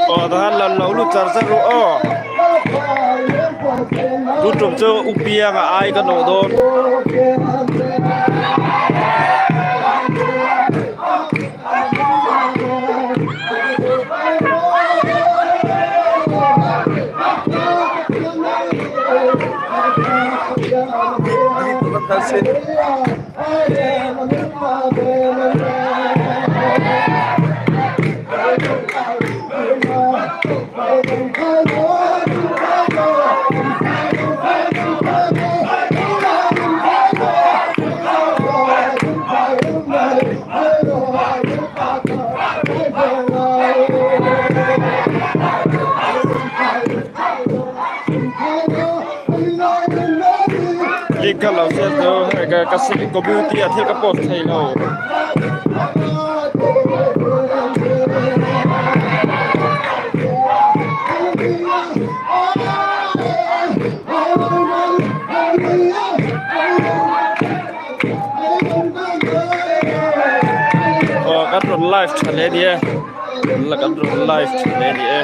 Aw tah hian lo lut char char ru aw tu tum chu u pianga ai ka nawh dawn. Link ka lo hriat chu hei ka ka civic community ah thil ka post thei lo. Aw kan rawn live tha hle ni e kan rawn live tha hle ni e.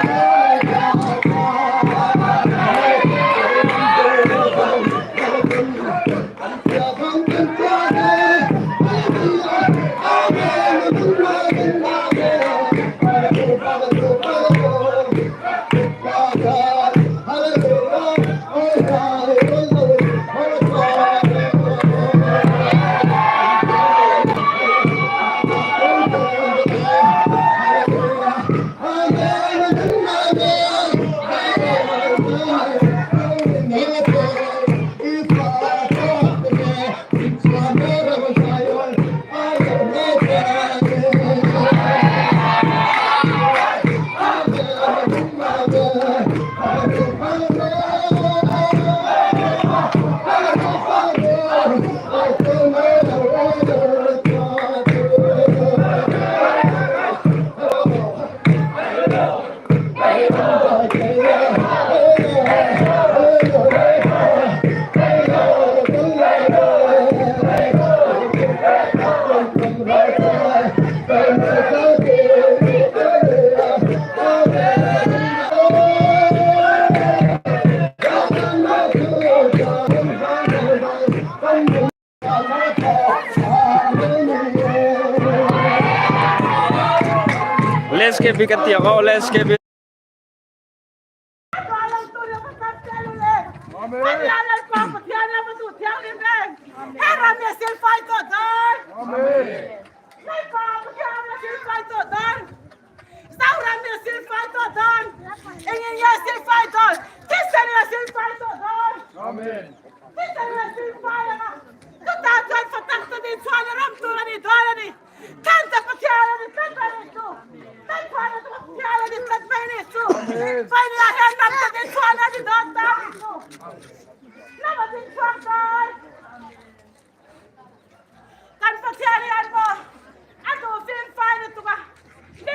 Landscape hi kan ti ang aw landscape hi.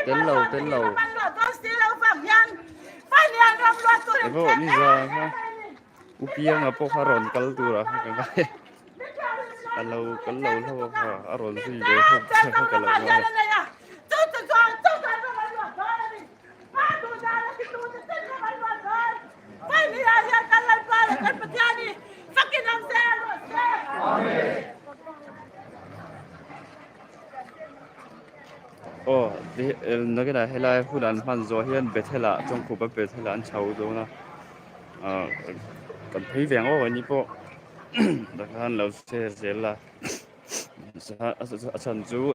Tel lo tel lo Emaw ni za kha u pianga pawh kha rawn kal tur ah kha ka ngai a lo kal lo hlauh a kha a rawn zui ve hlauh che kha ka lo ngai. Aw nakinah helai hun an hman zawh hian Bethel ah Chawngkhupa Bethel ah an chho dawn a ah kan phei ve ang aw keini pawh takhan lo share zel la a chhan chu.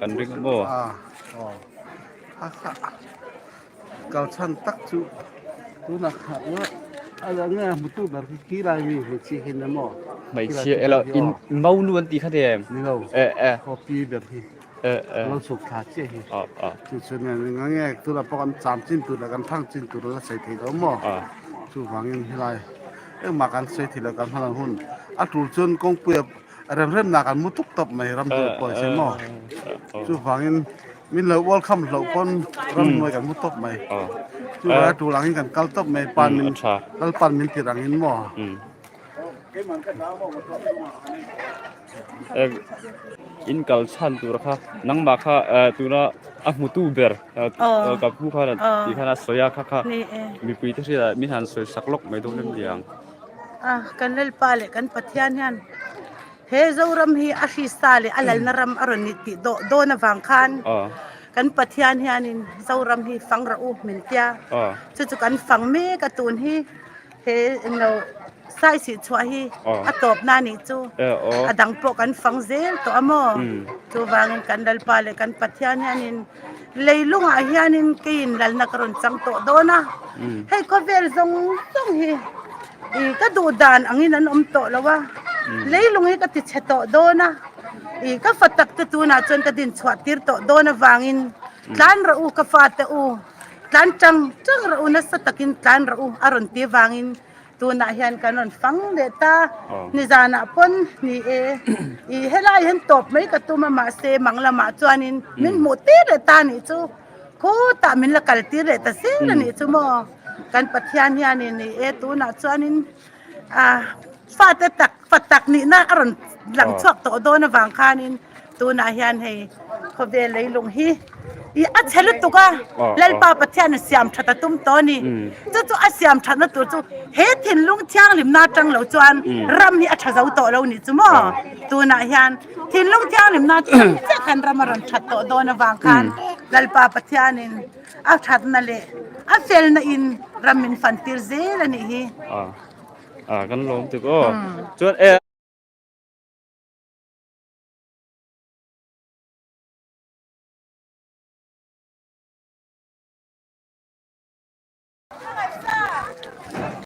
Kan ring maw? Kal chhan tak chu tunah kha a nge hmutu ber khi khi lai mi hmeichhia hi ni maw? Hmeichhia elo in maunu an tih kha ti em? Ni lo. E e. Copy ber hi. E e. Lo chhuk thla chiah hi. A a. Chu chu nen nga nge tunah pawh kan cham chin tur leh kan thang chin tur la sawi thei lo maw? A. Chuvangin helai engmah kan sawi thei lo kan hmalam hun a tul chuan kawngpuia rem remna kan mu tuk tawp mai ram tur pawh se maw? Chuvangin Min lo welcome hlauh pawn ramhnuai kan hmu tawp mai. Chu lai tul angin kan kal tawp mai pan min kal pan min tir angin maw. In kal chhan tur kha nangmah kha tuna a hmutu ber ka pu khan ti khan a sawi a kha kha mipui te hriatah min han sawi sak lawk mai dawn em ni ang. Kan Lalpa leh kan Pathian hian He Zoram hi a Hrista leh a lalna ram a rawn nih tih dawh dawn avang khan kan Pathian hianin Zoram hi fang rawh u min tia. Chu chu kan fang mek a tun hi he englo saisih chhuah hi a tawpna a nih chu. A dang pawh kan fang zel tawh a maw? Chuvangin kan Lalpa leh kan Pathian hianin leilungah hianin keiin lalna ka rawn chang tawh dawn a. Hei khawvel zawng zawng hi. I ka duh dan angin an awm tawh lo a, leilung hi ka ti chhe tawh dawn a, i ka fa tak te tunah chuan ka din chhuah tir tawh dawn avangin tlan rawh u ka fa te u, tlan chang chang rawh u nasa takin tlan rawh u a rawn ti avangin tunah hian kan rawn fang leh ta, nizanah pawn ni e, i helai hian tawp mai ka tum a mahse mang lamah chuanin min hmuh tir leh ta nih chu khutah min la kal tir leh ta zel a nih chu maw. Kan Pathian hianin ni e tunah chuanin fate tak fa tak nihna a rawn lang chhuak tawh dawn avang khanin tunah hian hei khawvel leilung hi i a chhe lutuk a Lalpa Pathian siam that a tum tawh a ni chu chu a siam thatna tur chu he thinlung thianghlimna atang lo chuan ram hi a tha zo tawh lo nih chu maw tunah hian thinlung thianghlimna chiah khan ram a rawn that tawh dawn avang khan Lalpa Pathianin A thatna leh a felna in ram min fan tir zel a nih hi. A kan lawm tuk aw. Chuan e.